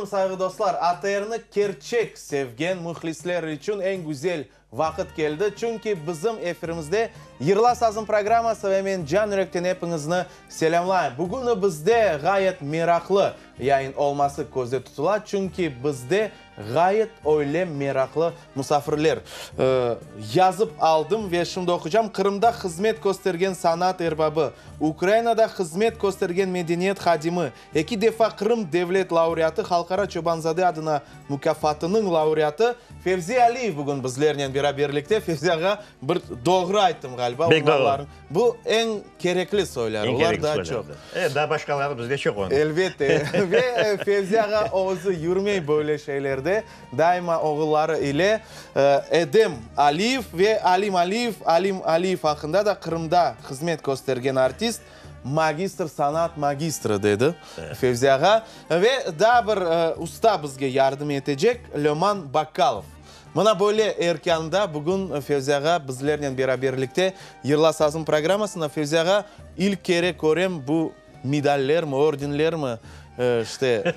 aleyküm, sayğı dostlar! ATRni kerçek sevgen mühlisler içün eñ güzel vaqıt keldi, çünki bizim efirimizde Yırla sazım programması ve men can yürekten epiñizni selâmlayım. Bugünü bizde ğayet meraqlı yayın olması közde tutula, çünki bizde Ğayet öyle meraqlı musafirler. Yazıp aldım ve şimdi oqucam, Qırımda hızmet köstergen sanat erbabı, Ukrainada hızmet köstergen medeniyet hadimi, eki defa Qırım devlet laureatı, Halqara Çobanzade adına mukâfatınıñ laureatı Fevzi Aliyev bugün bizlernen beraberlikte. Fevzi ağa, bir doğru ayttım ğaliba, Bek doğru. Bu eñ kerekli soylar, Eñ olar kerekli daa soylar, çoq. E, daa başqaları bizde çoq onıñ. Elbette. Ve Fevzi ağa özü yürmey böyle şeylerde, daima oğulları ile. Edem Aliyev ve Alim Aliyev, Alim Aliyev aqqında da Qırımda hızmet köstergen artist, magistr, sanat magistri dedi Fevzi ağa. Ve daa bir usta bizge yardım etecek, Löman Bakkalov. Mına böyle erkânda bugün Fevzi ağa bizlernen beraberlikte Yırla sazım programmasında. Fevzi ağa, ilk kere körem bu medallermi, ordenlermi, işte,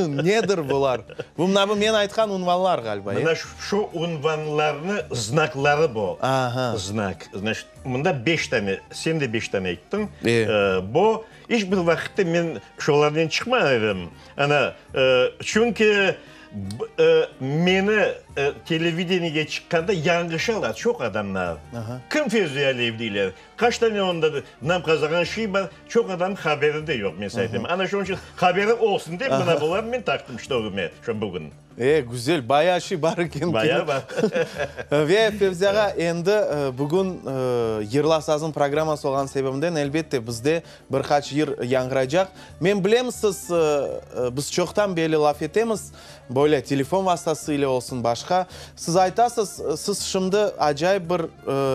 nedir bular? Bu mına bu men aytqan unvanlar ğaliba, e? Mına şu unvanlarnı znakları bu. Znak. Znaçit, mında beş tane, sen de beş tane ayttıñ. Bu iç bir vaqıtta men şolarnen çıqmay edim. Ana, çünki Meni televideniyege çıqqanda yañğışalar çoq adamlar. Kim Fevzi Aliyev deyler. Qaç tane onda nam qazanğan şey bar, çoq adamnıñ haberi de yoq, men size aytayım. Ana şunıñ içün haberi olsun dep, mına bularnı men taqtım işte ögüme şu bugün. E, güzel, bayağı şey bar eken. Bayağı bar. Ve Fevzi ağa, endi bugün Yırla sazım programması olğanı sebebinden, elbette, bizde Bir qaç yır yañğıraycaq. Men bilem, siz, biz çoqtan beri laf etemiz, böyle telefon vastası ile olsun, başqa. Siz aytasız, siz şimdi acayip bir,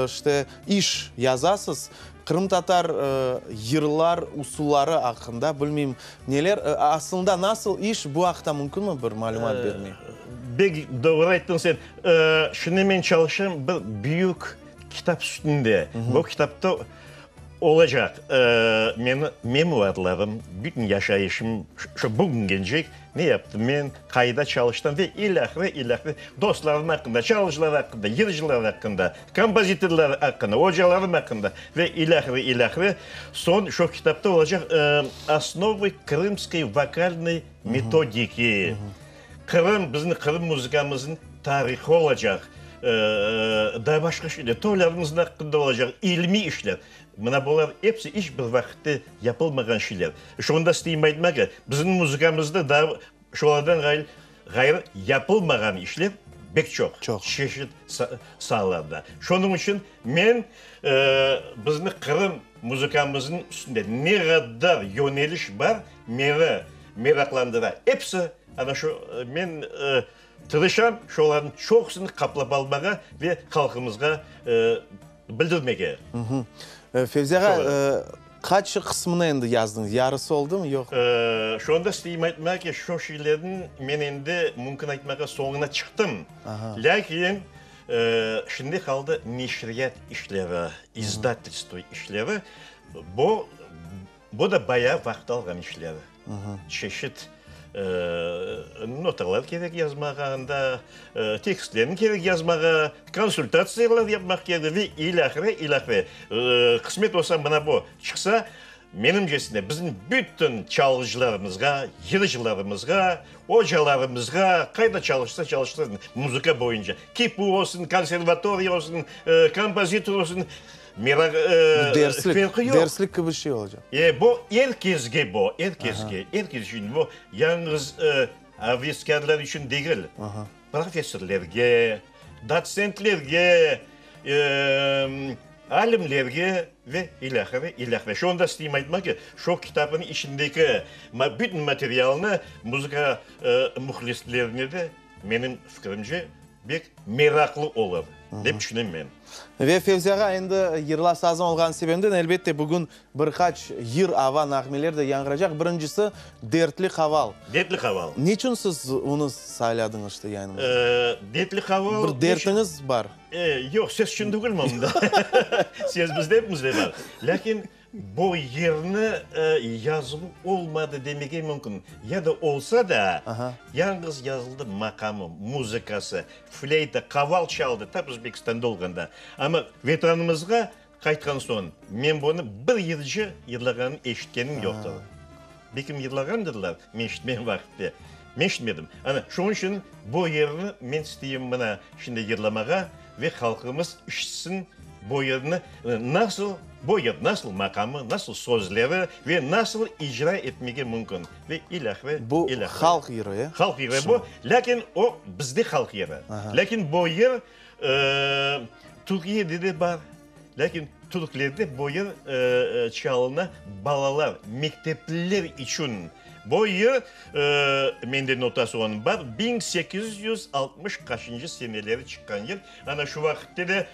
işte, iş yazasız, qırımtatar yırlar usulları aqqında, bilmeyim, neler. Aslında nasıl iş, bu aqta mümkünmi bir malümat bermey? Bek doğru ayttıñ sen. Şimdi men çalışam bir büyük kitap üstünde. Bu kitapta Olacaq. Meni memuarlarım, bütün yaşayışım, şu bugüngecek ne yaptım men, qayda çalıştım ve ilâhre, ilâhre, dostlarım aqqında, çalıcılar aqqında, yırcılar aqqında, kompozitorlar aqqında, ocalarım aqqında ve ilâhre, ilâhre. Soñ şu kitapta olacaq Osnovı krımskoy vokalnoy metodiki. Qırım, bizni Qırım muzıkamıznıñ tarihı olacaq, daa başqa şeyler, toylarımıznıñ aqqında olacaq ilmiy işler. Mına bular episi iç bir vaqıtta yapılmağan şeyler. Şunı da isteyim aytmağa ki, bizim muzıkamızda daa şulardan ğayrı yapılmağan işler pek çoq, çeşit saalarda. Şunıñ içün men bizni Qırım muzıkamıznıñ üstünde ne qadar yöneliş bar, meni meraqlandıra. Episi ana şu, men tırışam şolarnıñ çoqusını qaplap almağa ve halqımızğa bildirmege. Fevzi ağa, qaç qısmını endi yazdıñız? Yarısı oldumı, yoq? Şunı da isteyim aytmağa ki, şu şeylerniñ men endi mümkün aytmağa soñuna çıqtım. Lâkin şimdi qaldı neşriyat işleri, izdatelstvo işleri. Bu Bu da bayağı vaqıt alğan işler. Çeşit notalar kerek yazmağa anda, tekstlerni kerek yazmağa, konsultatsiyalar yapmaq kerek ve ilâhre, ilâhre. Qısmet olsa mına bu çıqsa, menimcesine bizim bütün çalğıcılarımızğa, yırcılarımızğa, ocalarımızğa, qayda çalışsa çalışsın muzıka boyunca, KİPU olsun, konservatoriya olsun, kompozitor olsun, Meraq, Derslik, ferqı yoq. Derslik kibi şey olacaq. E, bu er kesge bu, er kesge, er kes içün bu yañğız aveskârlar içün degil, professorlerge, dotsentlerge, alimlerge ve ilâhre, ilâhre. Şunı da isteyim aytmaq ki, şu kitapnıñ içindeki bütün materialnı muzıka mühlislerine de, menim fikirimce, bek meraqlı olur. Dep tüşünem men. Ve Fevzi ağa, endi yırla sazım olğanı sebebimden, elbette, bugün bir qaç yır, ava, nağmeler de yañğıracaq. Birincisi, Dertli qaval. Dertli qaval. Niçün siz onı sayladıñız işte yayınımızda? Dertli qaval. Bir dertiñiz bar. Yoq, ses içün degil mında. Ses bizde epimizde bar. Lâkin Bu yırnı yazılı olmadı demege mümkün. Ya da olsa da, yañğız yazıldı maqamı, muzıkası, fleyta, qaval çaldı, tap Özbekistanda olğanda. Amma Vetanımızğa qaytqan soñ, men bunı bir yırcı yırlağanın eşitkenim yoqtır. Belkim yırlağandırlar, men eşitmegen vaqıtte. Men eşitmedim. Ana, şunıñ içün bu yırnı men isteyim mına şimdi yırlamağa ve halqımız işitsin bu yırnı nasıl, bu yır nasıl maqamı, nasıl sözleri ve nasıl icra etmege mümkün ve ilâhre, Bu ilâhre. halq yırı, e? Halq yırı bu, lâkin o bizde halq yırı. Lâkin bu yır Türkiyede de bar. Lâkin türklerde bu yır çalına balalar, mektepliler içün. Bu yır, mende notası onıñ bar, 1860 qaçıncı seneleri çıqqan yır. Ana şu vaqıtte de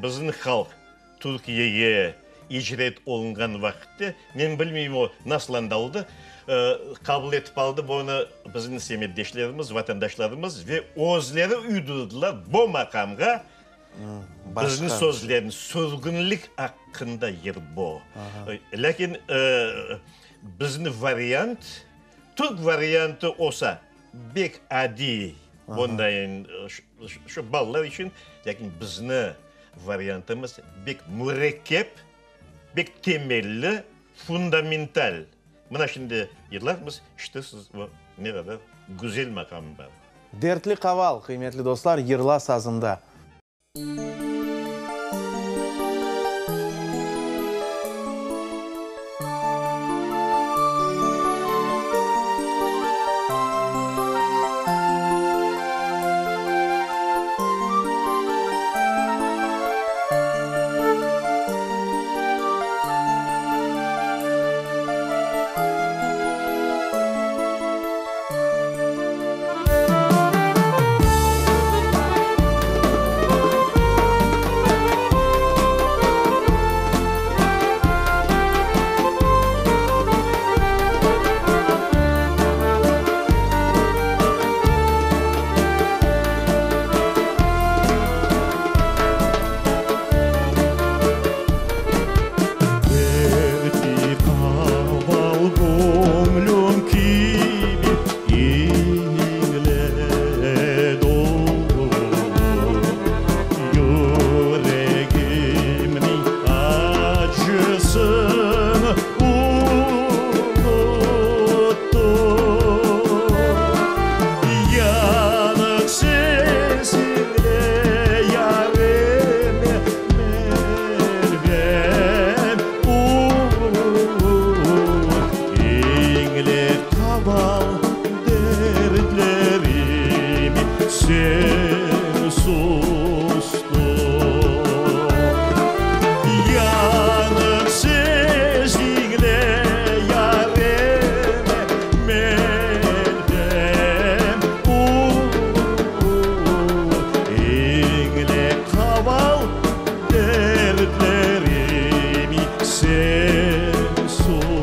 bizim halq Türkiyege icret olunğan vaqıtte, men bilmeyim o nasıl anda oldı, qabul etip aldı bunı bizim semetdeşlerimiz, vatandaşlarımız ve özleri uydurdılar bu maqamğa Bizni sözlerin sürgünlik aqqında yır bu. Lâkin bizni variant, türk variantı olsa bek adiy, bundayın şu balalar içün, lâkin bizni variantımız bek mürekkep, bek temelli, fundamental. Mına şimdi yırlarmız, işte siz ne qadar güzel maqam bar. Dertli qaval, qıymetli dostlar, yırla sazında. Dertli qaval göñlüm kibi iñledi o. Yüregimniñ acısını unuttım. Yanıq sesiñle yareme Melhem ol, iñle qaval dertlerimi sen sustur. Yanıq sesiñle yareme melhem ol, iñle qaval Dertlerimi sen sustur.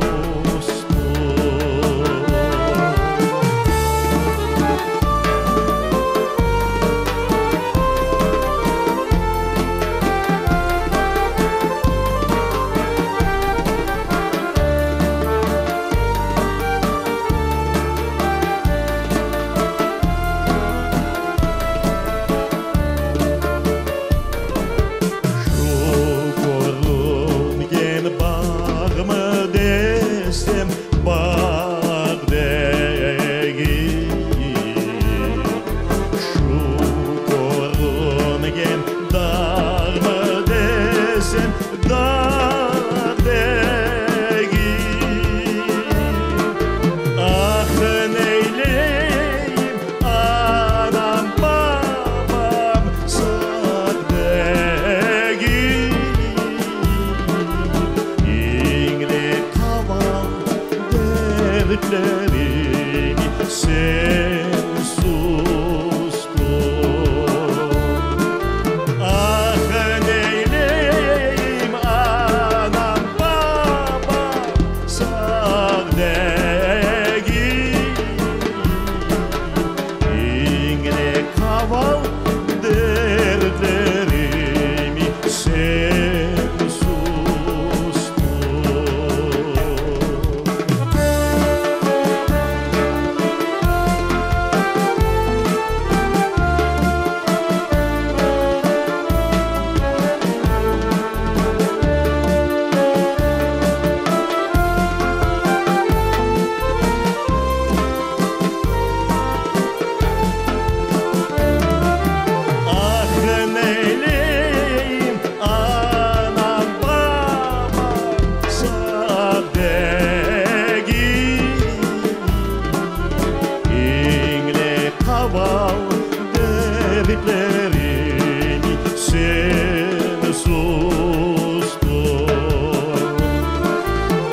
Dertlerimi sen sustur.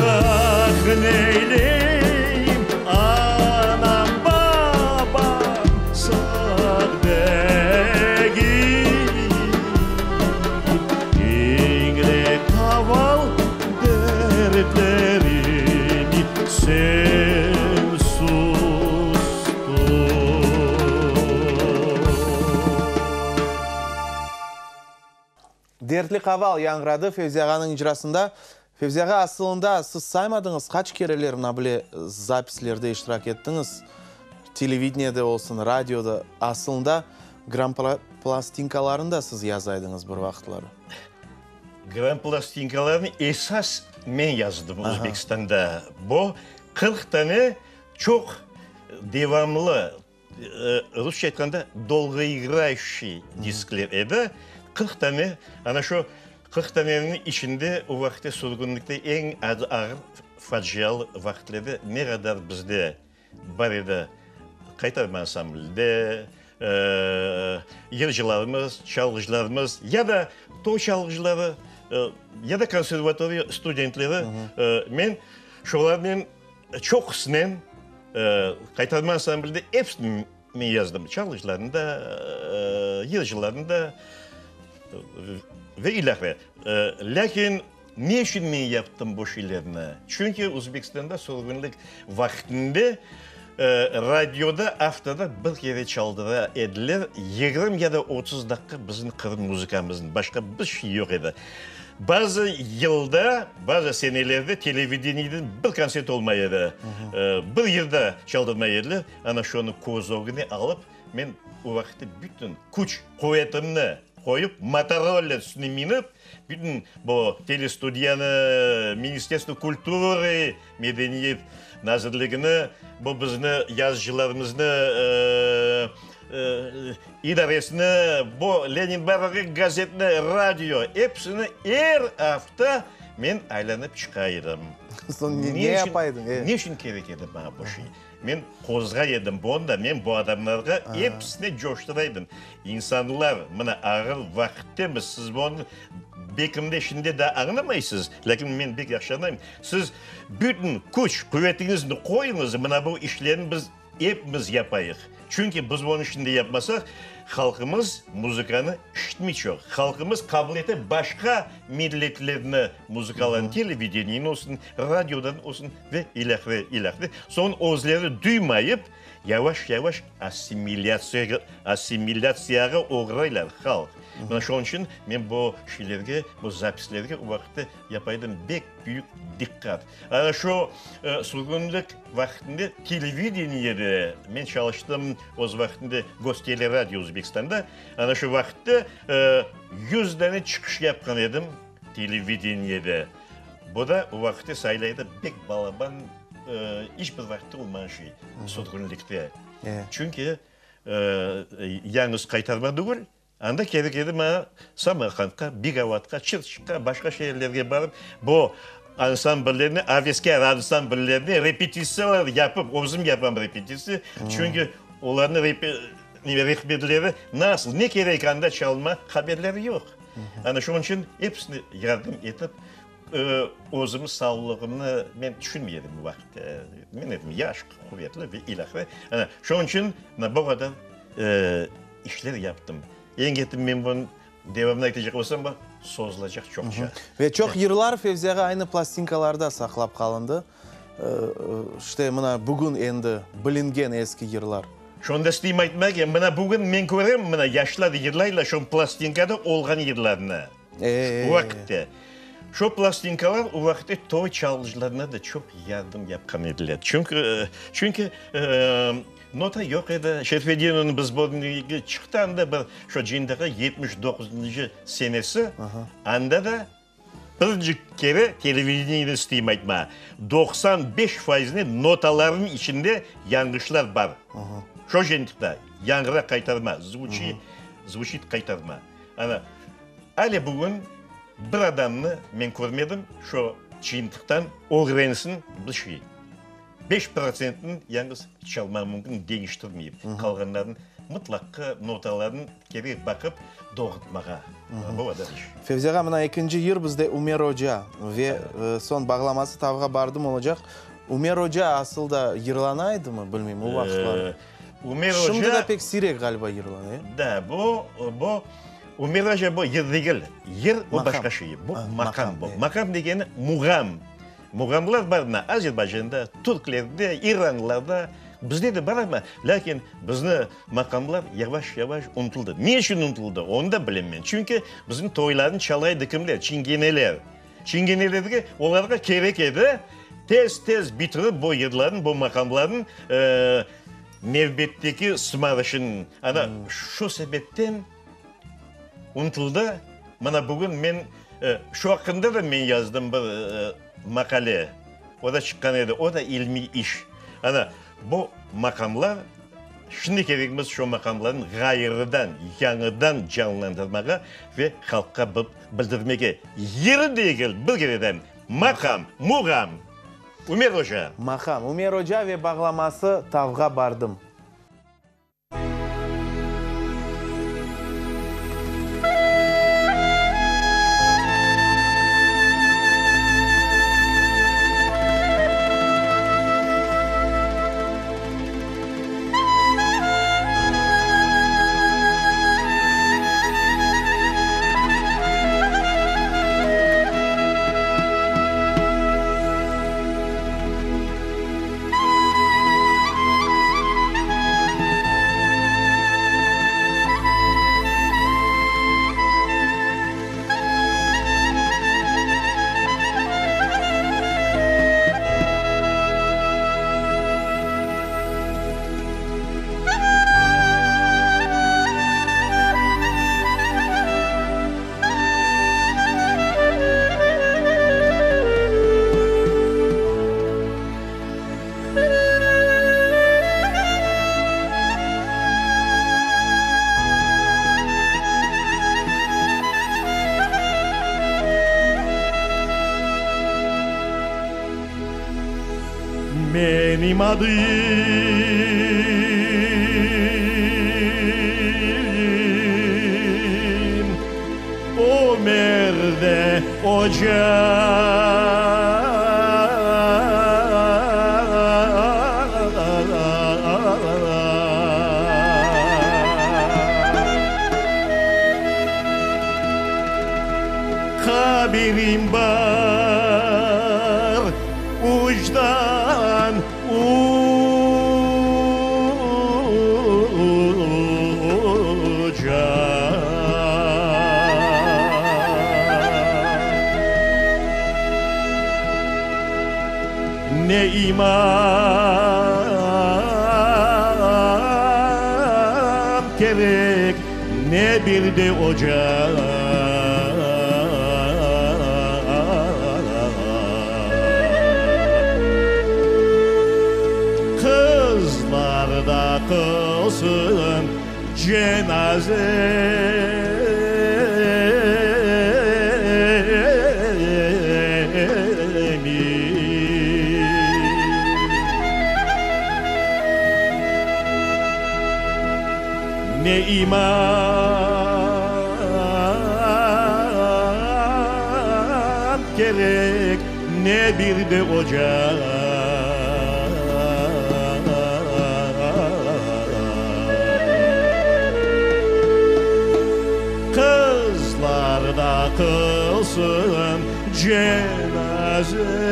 Ah, neyleyim, anam, babam sağ degil. Diñle qaval dertlerimi sen sustur. Dertli qaval yañğıradı Fevzi ağanıñ icrasında. Fevzi ağa, asılında siz saymadıñız, qaç kereler mına bile zapislerde iştirak ettiñiz, televideniyede olsun, radioda, asılında gramplastinkalarnı da siz yazaydıñız bir vaqıtları. Gramplastinkalarnı esas men yazdım Özbekistanda. Bu 40 tane çoq devamlı, rusça aytqanda, dolgoigrayuşçiy diskler edi. 40 tane, ana şu 40 taneniñ içinde o vaqıtte sürgünlikte eñ ağır facialı vaqıtlerde ne qadar bizde Bar edi Qaytarma ansamblde yırcılarımız, çalğıcılarımız ya da toy çalğıcıları, ya da konservatoriya studentleri. Men şolarnen çoqusınen Qaytarma ansamblde episini men yazdım, çalğıcılarnı da, yırcılarnı da ve ilâhre. Lâkin Ne içün men yaptım bu şeylerni? Çünki Özbekistanda sürgünlik vaqtında radioda aftada bir kere çaldıra ediler, 20 ya da 30 daqqa bizim qırım muzıkamıznı, başqa bir şey yoq edi. Bazı yılda, bazı senelerde televideniyeden bir kontsert olmay edi, bir yırda çaldırmay ediler. Ana şonı köz ögüne alıp, men o vaqıtta bütün küç, quvetimni qoyıp, motoroller üstüne minip, Bütün bu telestudiyanı, Ministerstvo kulturı, Medeniyet nazirligini, bu bizni yazıcılarımıznı idaresini, bu Lenin bayrağı gazetini, radio, episini er afta men aylanıp çıqa edim. Soñ ne yapaydıñ? Ne içün kerek edi maña bu şey? Men qozğay edim bunı da, men bu adamlarğa episine coştıra edim. İnsanlar, mına ağır vaqıttemiz, siz bunı bekimde şimdi daa añlamaysız, lâkin men bek yahşı añlayım. Siz bütün küç, quvetiñizni qoyuñız, mına bu işlerni biz epimiz yapayıq. Çünki biz bunı şimdi yapmasaq, halqımız muzıkanı işitmey çoq. Halqımız qabul ete başqa milletlerni muzıkalarını, televideniyeni olsun, radiodan olsun ve ilâhre, ilâhre. Soñ özleri duymayıp, yavaş-yavaş assimilâtsiyağa, assimilâtsiyağa oğraylar halq. Mına şonıñ içün men bu şeylerge, bu zapislerge o vaqıtta yapaydım bek büyük diqqat. Ana şu sürgünlik vaqtında televideniyede men çalıştım, öz vaqtında Gosteleradio Özbekistanda. Ana şu vaqıtta yüz dane çıqış yapqan edim televideniyede. Bu da o vaqıtta saylayda bek balaban, iç bir vaqıtta olmağan şey sürgünlikte. Çünki yañğız qaytarma tügül, anda kerek edi maña Samarqandqa, Bigavatqa, Çırçıqqa, başqa şeerlerge barıp, bu ansambllerni, aveskâr ansambllerni repetitsiyalar yapıp, özüm yapam repetitsiya, çünki olarnıñ rehberleri nasıl, ne kerek anda çalma haberleri yoq. Ana şunıñ içün episine yardım etip, özüm sağlığımnı men tüşünmey edim bu vaqıtta. Men edim yaş, quvetli ve ilâhre. Ana şunıñ içün mına bu qadar işler yaptım. Eñ etim men bunıñ devamını aytacaq olsam, bu sozulacaq çoqça. Ve çoq yırlar Fevzi ağa aynı plastinkalarda saqlap qalındı. İşte, mına bugün endi bilingen eski yırlar. Şonı da isteyim aytmaq ki, mına bugün men körem, mına yaşlar yırlaylar şo plastinkada olğan yırlarnı. O vaqıtta. Şo plastinkalar o vaqıtta toy çalğıcılarına da çoq yardım yapqan ediler. Çünki, çünki nota yoq edi. Şerfedinovnıñ bir sbornigi çıqtı anda bir şo cıyıntıqta 79-ncı senesi. Anda da Birinci kere televideniyede isteyim aytmağa, 95 faizine notalarnıñ içinde yañğışlar bar. Şo jentıqta, yañğıra qaytarma, zvuçi, zvuçit qaytarma. Ana, ale bugün bir adamnı men körmedim, şo cıyıntıqtan ögrensin bir şey. Beş protsentini yañğız çalmaq mümkün, deñiştirmeyip, qalğanlarını mıtlaqqa notalarını kerek baqıp doğurtmağa. Bu da iş. Fevzi ağa, mına ekinci yır bizde Ümer oca ve soñ bağlaması Tavğa bardım olacaq. Ümer oca asıl da yırlana edimi, bilmeyim, o vaqıtları? Ümer oca. Şimdi de pek siyrek ğaliba yırlana, e? Da, bu, bu Ümer oca bu yır degil. Yır o başqa şey. Bu maqam bu. Maqam degeni muğam. Muğamlar bar mına Azerbaycanda, türklerde, iranlılarda, bizde de bar amma, lâkin bizni maqamlar yavaş-yavaş unutıldı. Ne içün unutıldı, onı da bilem men. Çünki bizim toylarnı çala edi kimler? Çingeneler. Çingenelerge, olarğa kerek edi tez-tez bitirip bu yırlarnı, bu maqamlarnı nevbetteki sımarışın. Ana şu sebepten Unutıldı. Mına bugün men, şu aqqında da men yazdım bir maqale, o da çıqqan edi, o da ilmiy iş. Ana, bu maqamlar, şimdi kerekmiz şu maqamlarnı ğayrıdan, yañıdan canlandırmağa ve halqqa bildirmege. Yır degil, bir kereden, maqam, muğam. Ümer oca. Maqam, Ümer oca ve bağlaması Tavğa bardım. Menim adım Ömer de oca. Qabirim bar ucdan uca. Ne imam kerek, ne bir de oca. Qızlar da qılsın cenazemi. Ne imam kerek, ne bir de oca. Qızlar da qılsın cenazemi.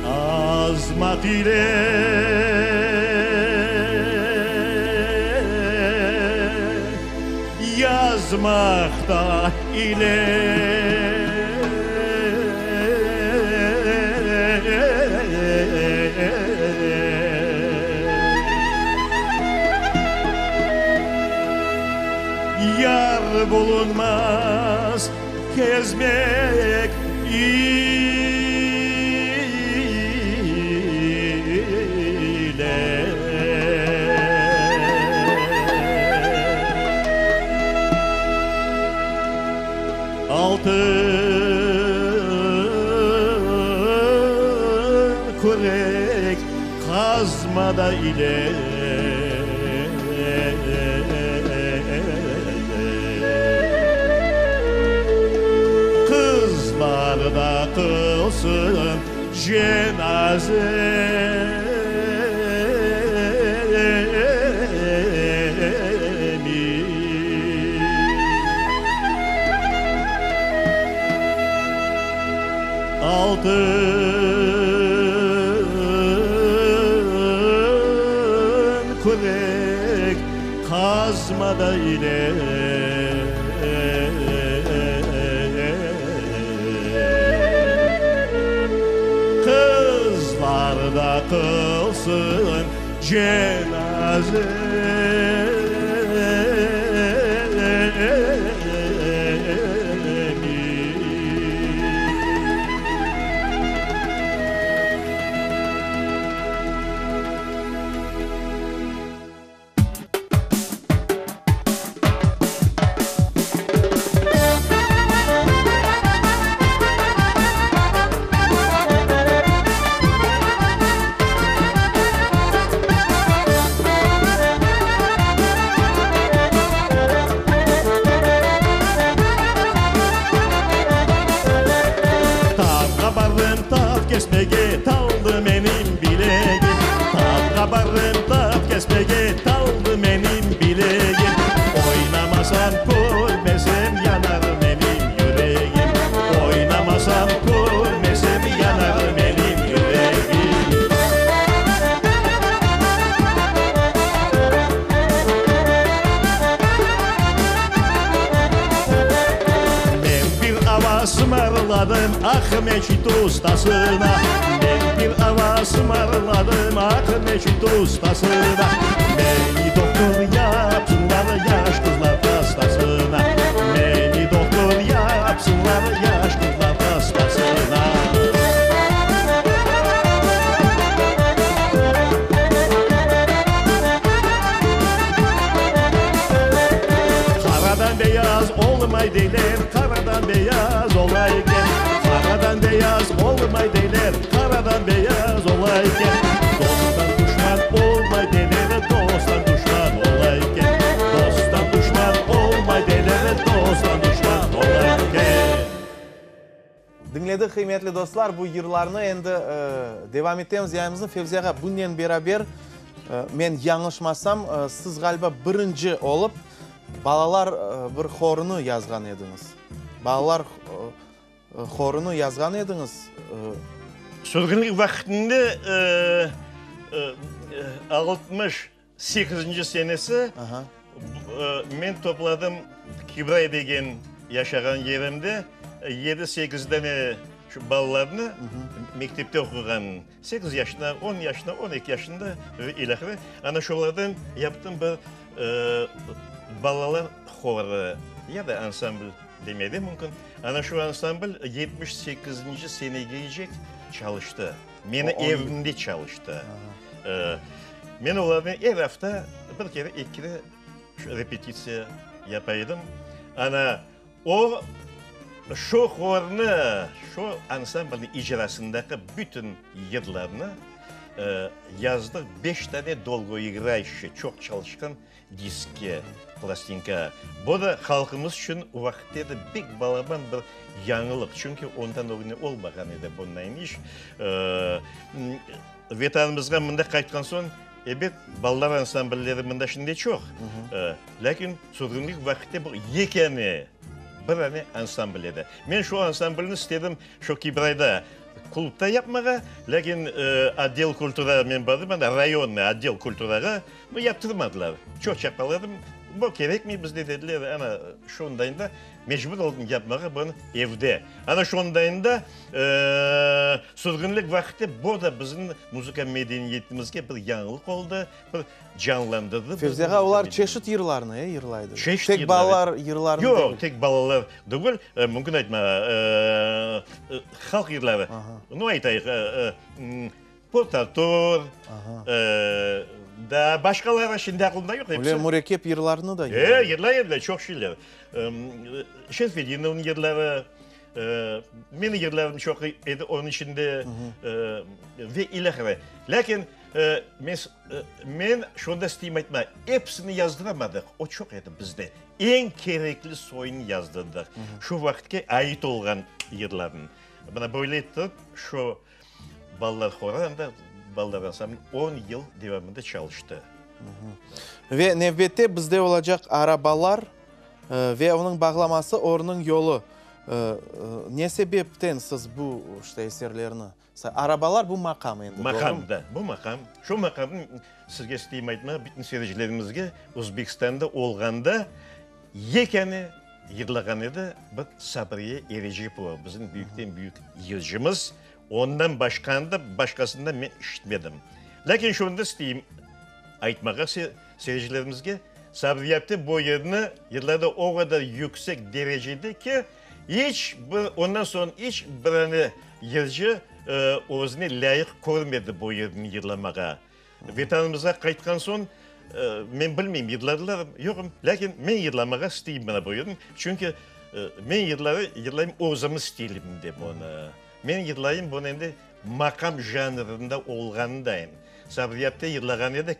Azmaq ile yazmaq. Bulunmaqta ile. Yar bulunmaz kezmek ile. Altın kürek qazmada ile. Qızlar da qılsın cenazemi. Altın kürek qazmada ile. Qızlar da qılsın cenazemi. Tavğa bardım tav kesmege, taldı menim bilegim. Tavğa bardım tav kesmege, taldı menim bilegim. Oynamasam, körmesem, yanar menim yüregim. Oynamasam, körmesem, yanar menim yüregim. Men bir ava ısmarladım Aqmeçit ustasına. Men bir ava ısmarladım Aqmeçit ustasına. Meni dohtor yapsınlar yaş qızlar hastasına. Meni dohtor yapsınlar yaş qızlar hastasına. Qaradan beyaz olmay deyler, qaradan beyaz ola eken. Qaradan beyaz olmay deyler, qaradan beyaz ola eken. Dosttan duşman olmay deyler, dosttan duşman ola eken. Dosttan duşman olmay deyler, dosttan duşman ola eken. Diñledik, qıymetli dostlar, bu yırlarnı. Endi devam etemiz yayınımıznı. Fevzi ağa, bunen beraber, men yañlışmasam, siz, ğaliba, birinci olıp balalar bir horunı yazğan ediñiz. Balalar horunı yazğan ediñiz. Sürgünlik vaqtında 68 senesi men topladım Kibray degen yaşağan yerimde yedi-sekiz dane şu balalarnı, mektepte oquğan, sekiz yaşında, on yaşında, on eki yaşında ve ilâhre, ana şolardan yaptım bir balalar horı ya da ansambl demeye de mümkün. Ana şu ansambl 78-nci senegecek çalıştı. Meni evimde çalıştı. Men olarnen er afta bir kere, eki kere repetitsiya yapa edim. Ana o, şu hornı, şu ansamblniñ icrasındaki bütün yırlarnı yazdıq beş tane dolgoigrayuşçiy, çoq çalışqan diskke, plastinkağa. Bu da halqımız içün o vaqıtte de bek balaban bir yañılıq, çünki ondan ögüne olmağan edi bunday iş. Vetanımızğa mında qaytqan soñ, ebet, balalar ansamblleri mında şimdi çoq, lâkin sürgünlik vaqıtte bu yekâne, bir ane ansambl edi. Men şu ansamblni istedim şu Kibrayda klubda yapmağa, lâkin otdel kultura men bardım, anda rayonnıy otdel kulturağa, no, yaptırmadılar. Çoq çapaladım. Bu kerekmey bizde dediler. Ana şondayın da mecbur oldım yapmağa bunı evde. Ana şondayın da sürgünlik vaqıtı bu da bizim muzıka medeniyetimizge bir yañılıq oldı, bir canlandırdı. Fevzi ağa, olar çeşit yırlarnı, e, yırlaydı? Çeşit Tek yırları. balalar yırlarını Yoq, degil. tek balalar degil, mümkün aytmağa, halq yırları. Nu, aytayıq, Port-Artur, daa başqaları şimdi aqlımda yoq, Öyle episi. mürekkep yırlarnı da E, yırlay. yırlay ediler, çoq şeyler. Şerfedinovnıñ yırları, menim yırlarım çoq edi onıñ içinde ve ilâhre. Lâkin men şunı da isteyim aytmağa, episini yazdıramadıq, o çoq edi bizde. Eñ kerekli soyunı yazdırdıq, şu vaqıtke ait olğan yırlarnı. Mına böyle etip şu Balalar horı anda balalar ansambli on yıl devamında çalıştı. Ve nevbette bizde olacaq Arabalar ve onıñ bağlaması Ornıñ yolu. Ne sebepten siz bu işte eserlerni Arabalar bu maqam endi, doğrumı? Maqam, da, bu maqam. Şu maqamnı sizge isteyim aytmağa, bütün seyircilerimizge, Özbekistanda olğanda yekâne yırlağan edi bir Sabriye Erecepova, bizim büyükten büyük yırcımız. Ondan başqanı başqasından men işitmedim. Lâkin şunı da isteyim aytmağa seyircilerimizge, Sabriye apte bu yırnı yırladı o qadar yüksek derecede ki, iç bir, ondan soñ iç birine yırcı özüne lâyıq körmedi bu yırnı yırlamağa. Vetanımızğa qaytqan soñ, men bilmeyim, yırladılarmı, yoqmı, lâkin men yırlamağa isteyim mına bu yırnı. Çünki men yırları yırlayım özümiñ stilimde bunı. Men yırlayım bunı endi maqam janrında olğanındayım. Sabriye apte yırlağan edi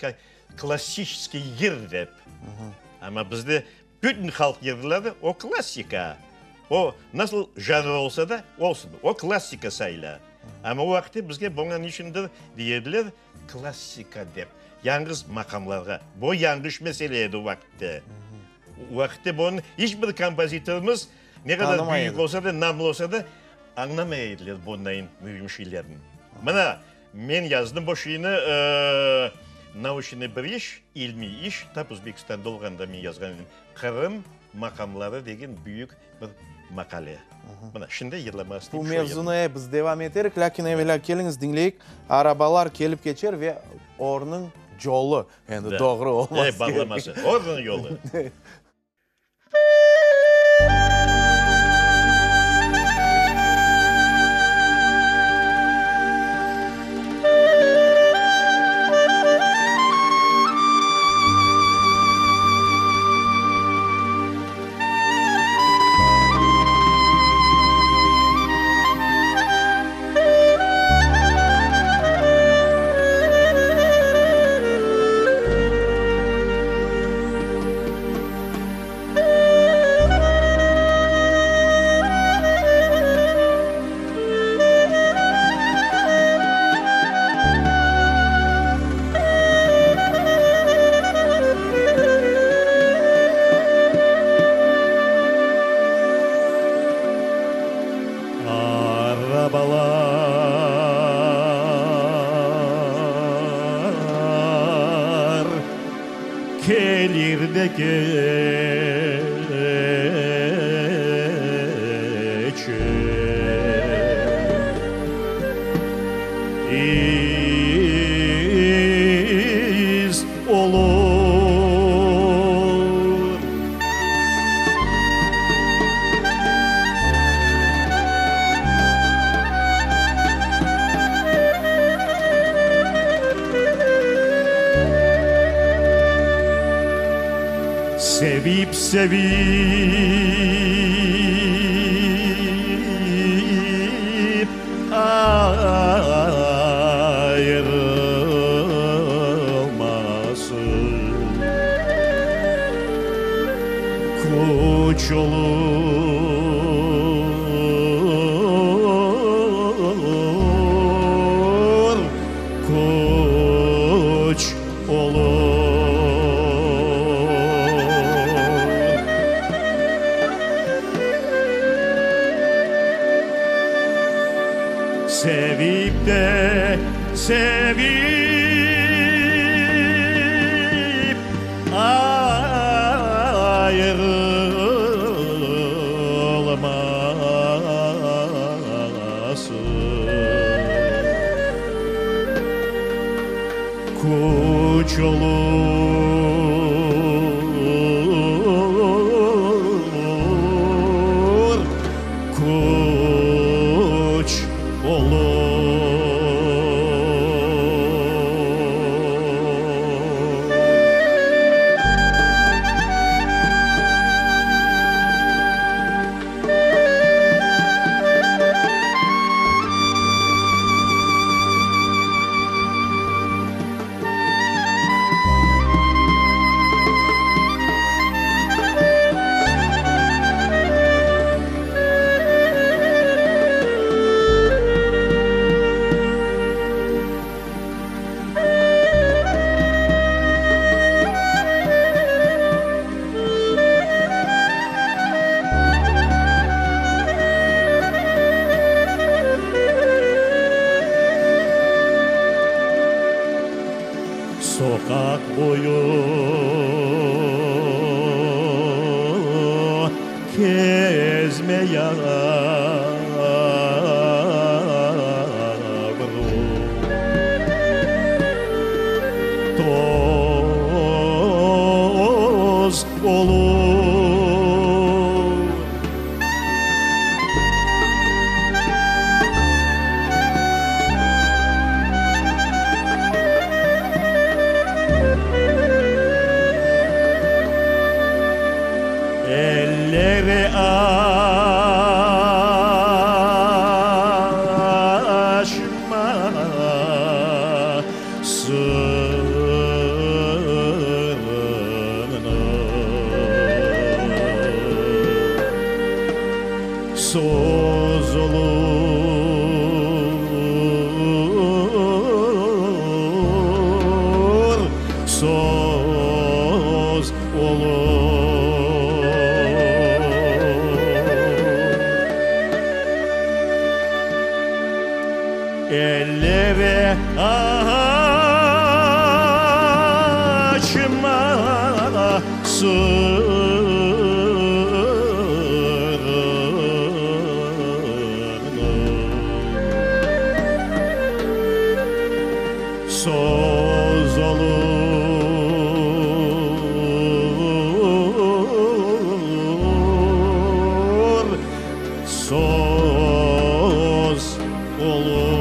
klassiçeskiy yır dep. Amma bizde Bütün halq yırları o klassika. O nasıl janr olsa da, olsun, o klassika sayıla. Amma o vaqıtte bizge buña niçündir dey ediler klassika dep, yañğız maqamlarğa. Bu yañğış mesele edi o vaqıtte. O vaqıtte bunı iç bir kompozitorımız ne qadar büyük olsa da, namlı olsa da, añlamay ediler bundayın müim şeylerni. Mına, Men yazdım bu şeyni, nauçnıy bir iş, ilmiy iş, tap Özbekistanda olğanda men yazğan edim, Qırım maqamları degen büyük bir maqale. Mına, şimdi yırlamağa isteyim Bu şu yırnı. mevzunı e, biz devam eterik, lâkin evelâ keliñiz diñleyik, Arabalar kelip keçer ve Ornıñ yolu, endi doğru olması kerek. E, bağlaması, Ornıñ yolu. Arabalar kelir de keçer, İz olur. Sevip sevip ayırılması küç olur. Küç olur. Sevip de sevip ayrılması. Küç olur, küç olur. Soqaq boyu kezme yavrum, Toz olur. Elleri açma sırrını, Soz olur, soz olur. Ellere açma sırrını, Soz olur, soz olur.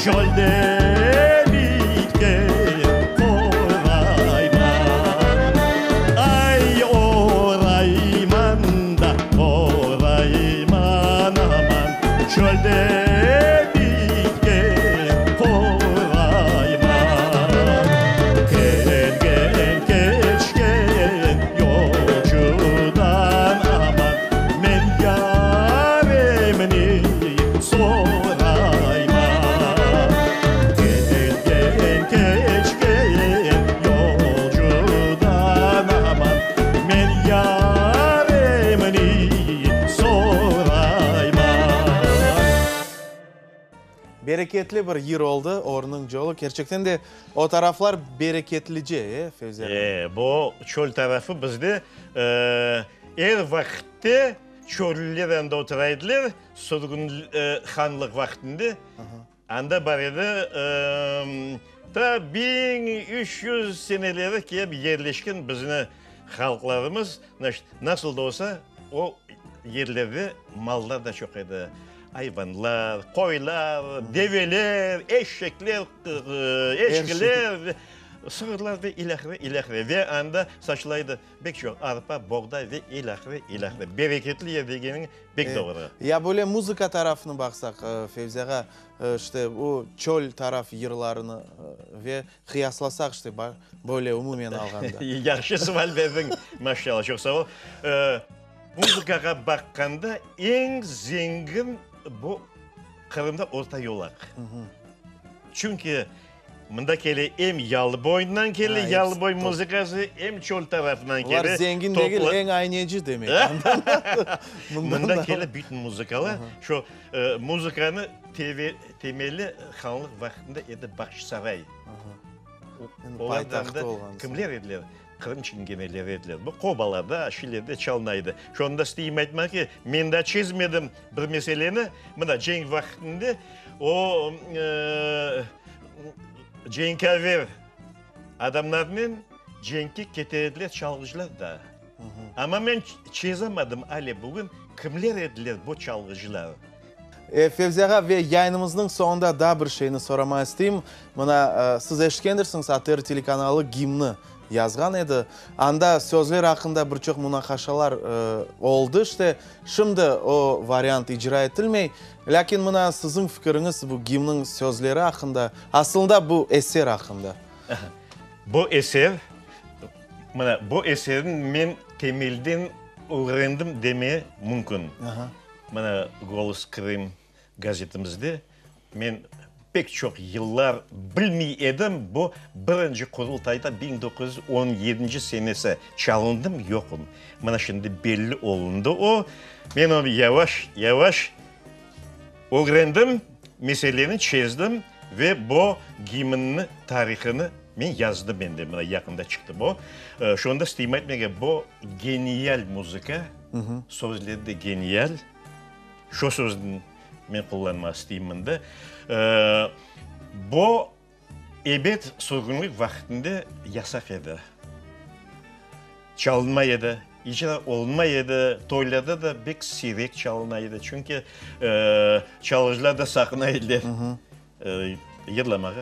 Çölde bitken qorayman. Ay, orayman da, qorayman, aman, Çölde bitken qorayman. Kelgen, keçken yolcudan, aman, Men yaremni sorayman. Kelgen, keçken yolcudan, aman, Men yaremni sorayman. Bereketli bir yır oldı, Ornıñ yolu. Kerçekten de o taraflar bereketlice, e, Fevzi ağa? E, bu çöl tarafı bizde er vaqıtte çöllüler anda otura ediler, sürgün hanlıq vaqtında. Anda bar edi, ta 1300 seneleri kelip yerleşken bizni halqlarımız, nasıl da olsa, o yerlerde mallar da çoq edi. Ayvanlar, qoylar, develer, eşekler, eçkiler, sığırlar ve ilâhre, ilâhre. Ve anda saçılaydı pek çoq arpa, boğday ve ilâhre, ilâhre. Bereketli yer degeniñ pek doğru. Ya böyle muzıka tarafını baqsaq, Fevzi ağa, işte bu çöl taraf yırlarını ve qıyaslasaq, işte böyle umumen alğanda. Yahşı sual berdiñ, maşallah, çoq sağ ol. Muzıkağa baqqanda eñ zengin bu Qırımda Orta Yolaq. Çünki mında kele em yalı boyundan kele yalı boy muzıkası, em çöl tarafından kele. Olar zengin degil, eñ ayneci demek. Mında kele bütün muzıkalar. Şu muzıkanı temeli hanlıq vaqtında edi Bağçasaray. Paytahtı olğan. Kimler ediler? Qırım çingeneleri ediler. Bu qobalarda, şilerde çalına edi. Şonı da isteyim aytmaq ki, men daa çezmedim bir meseleni. Mına cenk vaqtında o cenkâver adamlarnen cenkke kete ediler çalğıcılar da. Amma men çezamadım ale bugün kimler ediler bu çalğıcılar. Fevzi ağa, ve yayınımıznıñ soñunda daa bir şeyni soramağa isteyim. Mına, siz eşitkendirsiñiz, ATR telekanalı gimni yazğan edi. Anda sözler aqqında bir çoq munaqaşalar oldı. İşte, şimdi o variant icra etilmey. Lâkin mına siziñ fikiriñiz bu gimniñ sözleri aqqında, asılında bu eser aqqında. Bu eser, mına, bu eserni men temelden ögrendim deme mümkün. Mına Golos Krım gazetimizde men pek çoq yıllar bilmey edim, bu birinci Qurultayda 1917 senesi çalındım, yoqım. Mına şimdi belli olundı o. Men onı yavaş, yavaş ögrendim, meseleni çezdim ve bu gimnni tarihını men yazdım endi, mına yaqında çıqtı bu. Şunı da isteyim aytmağa, bu genial muzıka. Sözleri de genial. Şu sözni men qullanmaq isteyim mında. Bu, ebet, sürgünlik vaqtında yasaq edi. Çalınmay edi, icra olunmay edi, toylarda da bek siyrek çalına edi, çünki çalğıcılar da saqına ediler yırlamağa,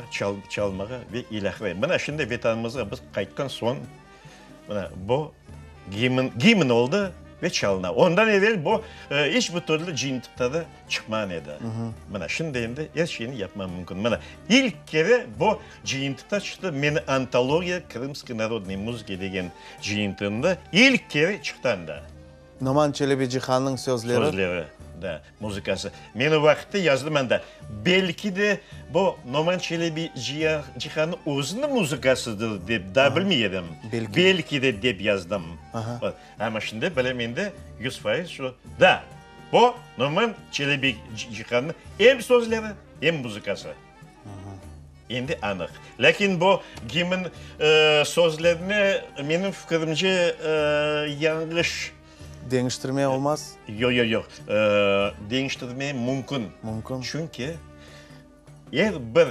çalmağa ve ilâhre. Mına şimdi Vetanımızğa biz qaytqan soñ, Mına bu gimn, gimn oldı ve çalına. Ondan evel bu iç bir türlü cıyıntıqta da çıqmağan edi. Mına şimdi endi er şeyni yapmaq mümkün. Mına ilk kere bu cıyıntıqta çıqtı, meni Antologiya krımskoy narodnoy muzıki degen cıyıntığında ilk kere çıqtı anda. Noman Çelebicihannıñ sözleri. Sözleri, da, muzıkası. Men o vaqıtta yazdım anda, belki de bu Noman Çelebicihannıñ özüniñ muzıkasıdır dep daa bilmey edim. Belki. Belki de dep yazdım. Amma şimdi bilem endi 100% şu, da, bu Noman Çelebicihannıñ em sözleri, em muzıkası. Endi anıq. Lâkin bu gimn sözlerini, menim fikirimce, yañlış. Deñiştirmeye olmaz? Yoq, yoq, yoq. Deñiştirmeye mümkün. Mümkün. Çünki er bir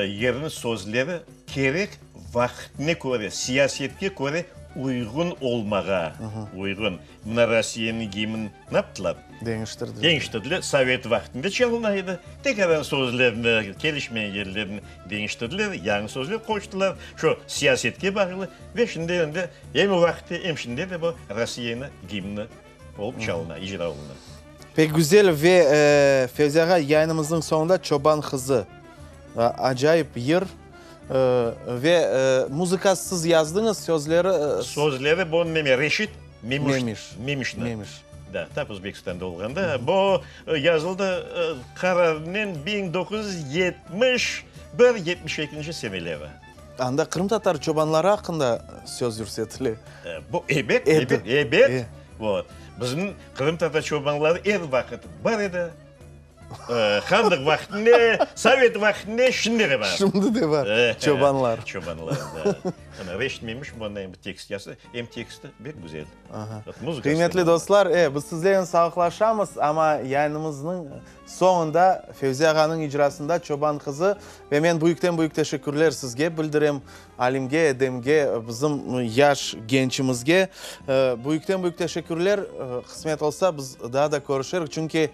yerniñ sözleri kerek vaqıtına köre, siyasetke köre. Uyğun olmağa, uyğun. Mına Rossiyeniñ gimn ne yaptılar? Deñiştirdiler. Deñiştirdiler. Sovet vaqtında çalına edi. Tekrar sözlerini, kelişmeyen yerlerini deñiştirdiler, yañı sözler qoştılar. Şu siyasetke bağlı. Ve şimdi endi em o vaqıtta, em şimdi de bu Rossiyeniñ gimni olıp çalına, icra oluna. Pek güzel ve Fevzi ağa, yayınımıznıñ soñunda Çoban qızı acayip yır. Ve muzıkası siz yazdıñız, sözleri. Sözleri bu neme, Reşit Memiş. Memişni. Memiş. Da, tap Özbekistanda olğanda. Bu yazıldı qararnen 1971, 72-nci seneleri. Anda qırımtatar çobanları aqqında söz yürsetile. Bu, ebet, ebet, ebet. Vot. Bizim qırımtatar çobanları er vaqıt bar edi. Hanlıq vaqtında, sovet vaqtında, şimdi de bar. Şimdi de bar, çobanlar. Çobanlar, da. Ana, Reşit Memiş bundan bir tekst yazdı, em teksti pek güzel. Qıymetli dostlar, biz sizlernen sağlıqlaşamız, amma yayınımıznıñ soñunda Fevzi ağanıñ icrasında Çoban qızı ve men büyükten-büyük teşekkürler sizge bildirem, Alimge, Edemge, bizim yaş gençimizge büyükten-büyük teşekkürler. Qısmet olsa, biz daa da körüşerik, çünki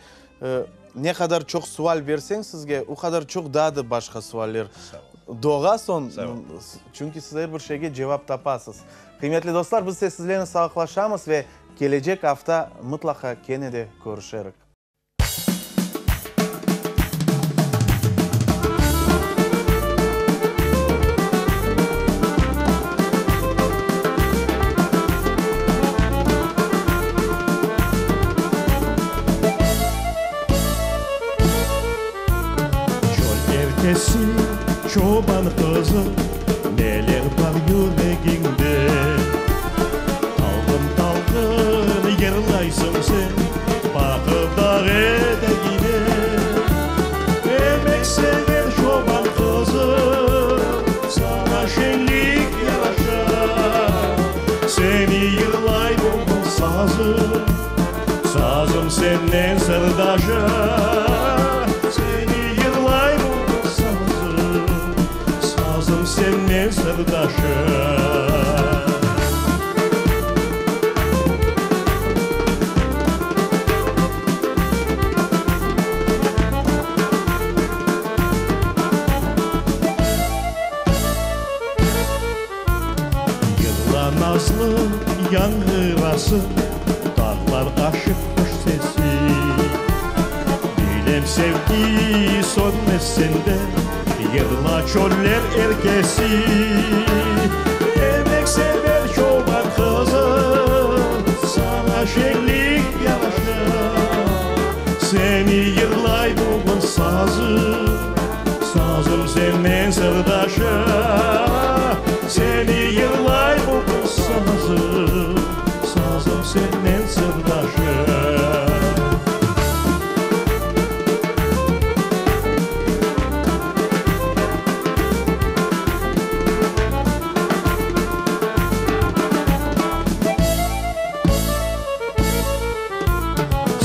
Ne qadar çoq sual berseñ sizge, o qadar çoq daa da başqa sualler doğa soñ, çünki siz er bir şeyge cevap tapasız. Qıymetli dostlar, biz ise sizlernen sağlıqlaşamız ve kelecek afta mıtlaqa kene de körüşerik. Çöl erkesi, çoban qızı, Neler bar yüregiñde? Talğın-talğın yırlaysıñ sen, Baqıp dağ etegine. Emeksever çoban qızı, Saña şeñlik yaraşa. Seni yırlay bugün sazım, Sazım sennen sırdaşa. Seni yırlay bugün sazım, Sazım sennen sırdaşa. Yırla nazlı yañğırası, Dağlar aşıp hoş sesi. Bilem sevgi sönmez sende, Yırla çöller erkesi. Emeksever çoban qızı, Saña şeñlik yaraşa. Seni yırlay bugün sazım, Sazım sennen sırdaşa. Seni yırlay bugün sazım, Sazım sennen sırdaşa.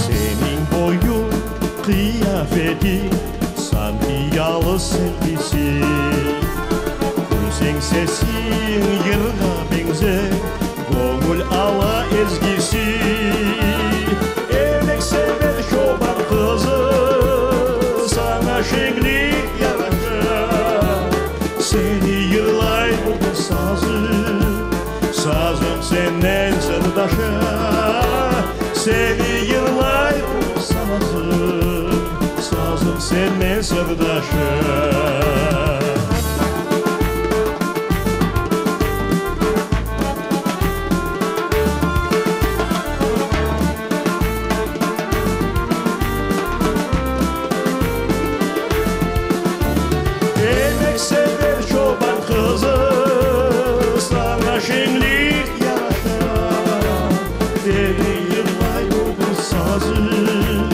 Seniñ boyuñ, qıyafetiñ sanki yalı sevgisi. Külseñ sesiñ yırğa beñzer, göñül ala ezgisi. Emeksever çoban qızı, saña şeñlik yaraşa. Seni yırlay bugün sazım. Sazım senden sırdaşa, Seni yırlay bu sazım, Sazım senden sırdaşa. Emeksever çoban qızı, Saña şeñlik yaraşa. Seni yırlay bugün sazım,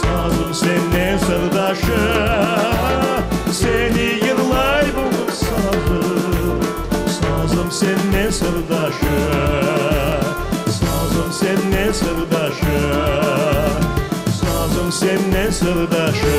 Sazım sennen sırdaşa. Seni yırlay bugün sazım, Sazım sennen sırdaşa. Sazım sennen sırdaşa. Sazım sennen sırdaşa.